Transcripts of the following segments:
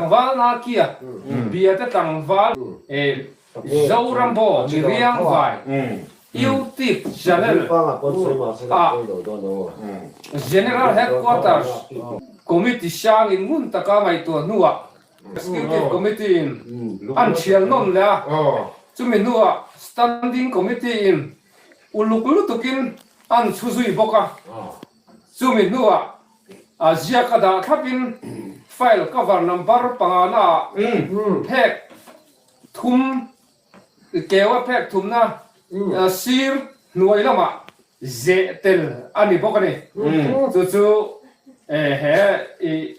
Tlangval Nakia Biate tlangval Zorambo Miriangvai YouTube channel ah General Headquarters Committee hrangin ngun taka ngaihtuah hnuah Executive Committee in an thial nawn leh a, chumi hnuah Standing Committee in uluk lutukin an chhu zui bawk a, chumi hnuah a ziak a dah thlapin file cover number pangana ah phek thum keu a phek thumna sir hnuai lamah zeh tel a ni bawk a ni. Chu chu he i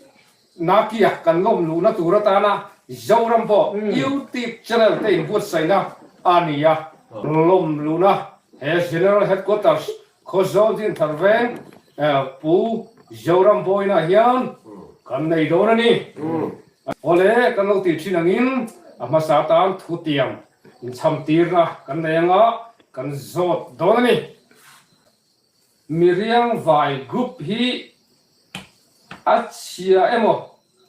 Nakia kan lawm luhna tur atana Zoram pawh YouTube channel te inbuatsaihna a ni a. Lawm luhna he General Headquarters Khawzawl Dinthar Veng Pu Zoram Bawina hian kan nei dawn a ni. Awle kan lo tih thin angin a hmasa atan thutiam inchhamtirna kan nei anga kan zawt dawn a ni. Miriang vai group hi a chhia emaw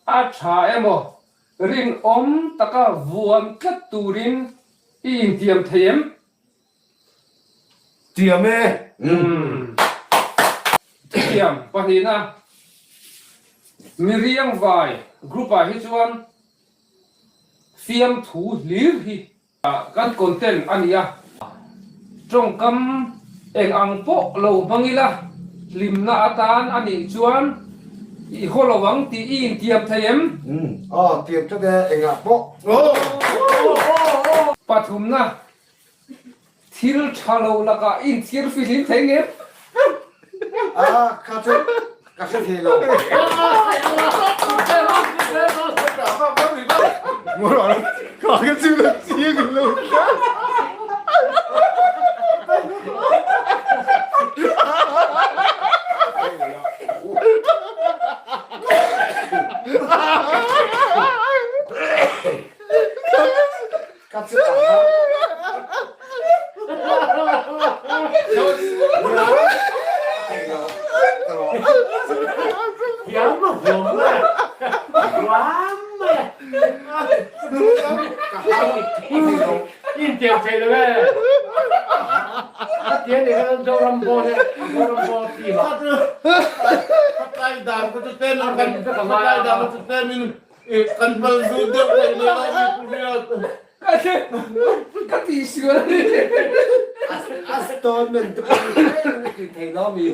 a tha emaw rinawm taka vuan tlat turin i intiam thei em? Tiam e! Thutiam pahnihna Miriang vai group ah hi chuan fiamthu hlir hi Kan content a ni a, tawngkam eng ang pawh lo hmang ila hlimna atan a nih chuan i haw lo ang tih i intiam thei em? Aw, tiam tlat e, engah pawh. Pathumna, thil tha lo lakah i inthiar fihlim thei ngem? A, kha chu ka hre thei lo. Ka chu a har. Kan bal zu deuh thei lo mi pu riat. Ka ti sual a ni. A statement te pawh hi tlem a ti thei lo mi.